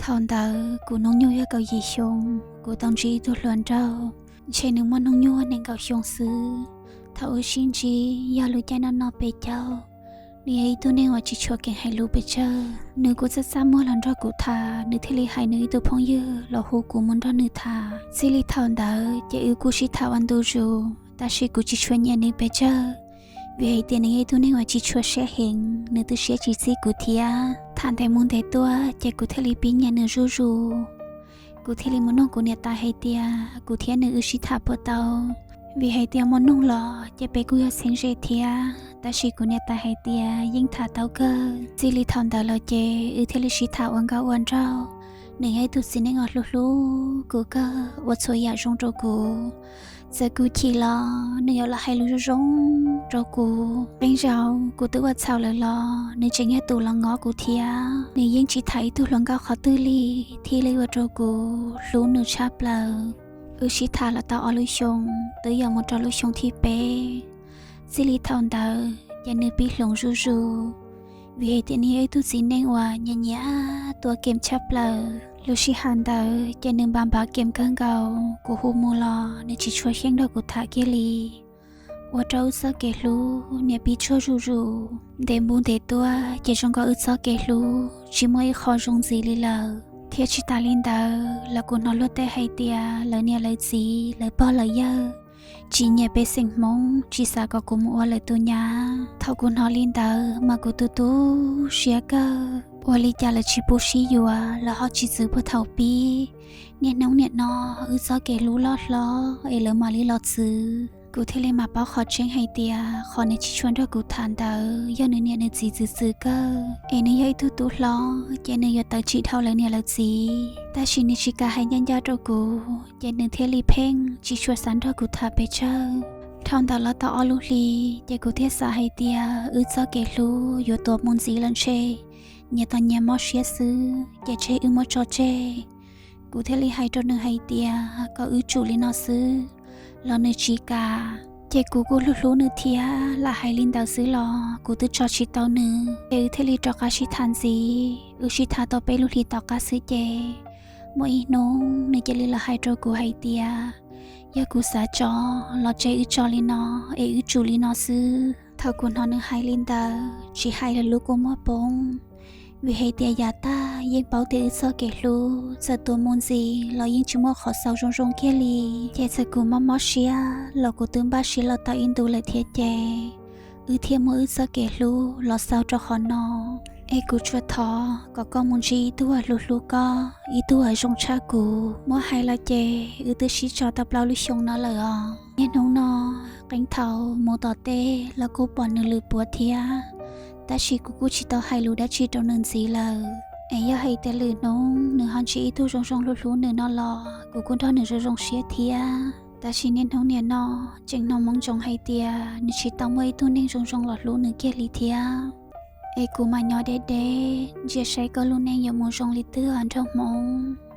Thaum ntawd kuv hnub nyoog yog kaum yim xyoo, kuv tau ntsib ib tug hluas nraug, ntshe nws muaj hnub nyoog nees nkaum xyoo xwb. Thaum wb sib ntsib yog lub caij noj noj peb caug. Nws yog ib tug neeg uas tsis tshua keev hais lus pes tsawg. Nws kuj txaj txaj muag los nrog kuv tham, nws thiaj li hais nws ib tug phooj ywg los hu kuv mus nrog nws tham. Txij li thaum ntawd ces wb kuj sib tham ua ntu zus, tab sis kuv tsis tshua nyiam nws pes tsawg, vim hais tias nws yog ib tug neeg uas tsis tshua siab heev, nws twb siab tsis txij kuv thiab. Tham ntev mus ntev tuaj ces kuv thiaj li pib nyiam nws zuj zus. Kuv thiaj li mus nug kuv niam tais hais tias kuv thiab nws wb sib tham puas tau, vim hais tias muaj nug los ces peb kuj yog txheeb ze thiab. Tab sis kuv niam tais hais tias yeej tham tau kawg. Txij li thaum ntawd los ces wb thiaj li sib tham ua nkauj ua nraug. Nws yog ib tug txiv neej uas hlub hlub kuv kawg, ua txhua yam zoo rau kuv, txawm kuv chim los nws yuav los hais lus zoo zoo rau kuv. Qee zaum kuv twb ua txhaum lawm los nws tseem yog tus los ngob kuv thiab. Nws yeej tsis tham ib tug hluas nkauj qhov twg li, thiaj li ua rau kuv hlub nws tshaj plaws. Wb sib tham los tau ob lub xyoo, twb yuav mus rau lub xyoo thib peb. Txij li thaum ntawd ces nws pib hloov zuj zus, vim hais tias nws yog ib tug txiv neej uas nyiam nyiam tua kem tshaj plaws. Lub sij hawm ntawd ces nws npam npam kem kawg nkaus, kuv hu mus los nws tsis tshua xyeej nrog kuv tham kiag li. Ua rau wb txoj kev hlub niaj pib tsuag zuj zus. Ntev mus ntev tuaj ces zoo nkaus wb txoj kev hlub tsis muaj ib qho zoo ntxiv li lawm. Thiab tsis tas li ntawd los kuv hnov luag tej hais tias lawv niam lawv txiv, lawv pog lawv yawg tsis nyiam pej xeem Hmoob, tsis xav kom kuv mus ua lawv tus nyab. Thaum kuv hnov li ntawd mas kuv tu tu siab kawg. Ua li cas lawv tsis pub sib yuav, lawv ho tsis txwv puag thaum pib. Niaj hnub nim no wb txoj kev hlub loj hlob es lawv mam li los txwv. Kuv thiaj li mam paub qhov tseeb hais tias qhov nws tsis tshua nrog kuv tham ntawd yog nws niam nws txiv txwv txwv kawg. Es nws yog ib tug tub hlob ces nws yuav tawv tsim dhau lawv niam lawv txiv. Tab sis nws tsis kam hais ncaj ncaj rau kuv, ces nws thiaj li pheej tsis tshua xav nrog kuv tham pes tsawg. Dhau ntawd los tau ob lub hli, ces kuv thiaj xav hais tias wb txoj kev hlub yuav tuag mus ntxiv lawm ntshe, nyias tau nyias mob siab xwb, ces tseg wb muab tso tseg. Kuv thiaj li hais rau nws hais tias kom wb tsum li no xwb los nws tsis kam. Ces kuv kuj hlub hlub nws thiab, lam hais li ntawd xwb los kuv twb tso tsis tau nws, ces wb thiaj li rov qab sib tham ntxiv. Wb sib tham tau peb lub hlis tom qab xwb ces muaj ib hnub nws cia li los hais rau kuv hais tias yog kuv xav tso los tseg wb tso li no, es wb tsum li no xwb. Thaum kuv hnov nws hais li ntawd, tsis hais lawm lub kua muag poob, vim hais tias yav tag yeej paub tias wb txoj kev hlub txawm tuag mus ntxiv los yeej tsis muaj qhov xaus zoo zoo kiag li. Ces txawm kuv mob mob siab los kuv twb npaj siab los tau ib ntus lawm thiab ces wb thiaj muab wb txoj kev hlub los xaus rau qhov no. Es kuv tsuas thov kom koj mus ntsib ib tug uas hlub hlub koj, ib tug uas zoo tshaj kuv. Muab hais los ces wb twb sib tso tau plaub lub xyoo no lawm os. Niaj hnub no, qee thaum mus tom teb los kuj pom nws lwm puav thiab, tab sis kuv kuj tsis tau hais lus dab tsi rau nws ntxiv lawm. Es yog hais tias lwm hnub nws ho ntsib ib tug zoo zoo hlub hlub nws no los kuv kuj nrog nws zoo zoo siab thiab. Tab sis niaj hnub nim no tseem hnov moo ntsoov hais tias nws tsis tau muaj ib tug neeg zoo zoo los hlub nws kiag li thiab. Es kuv mam nyob deb deb ntsia saib koj lub neej yuav mus zoo li twg os nraug Hmoob.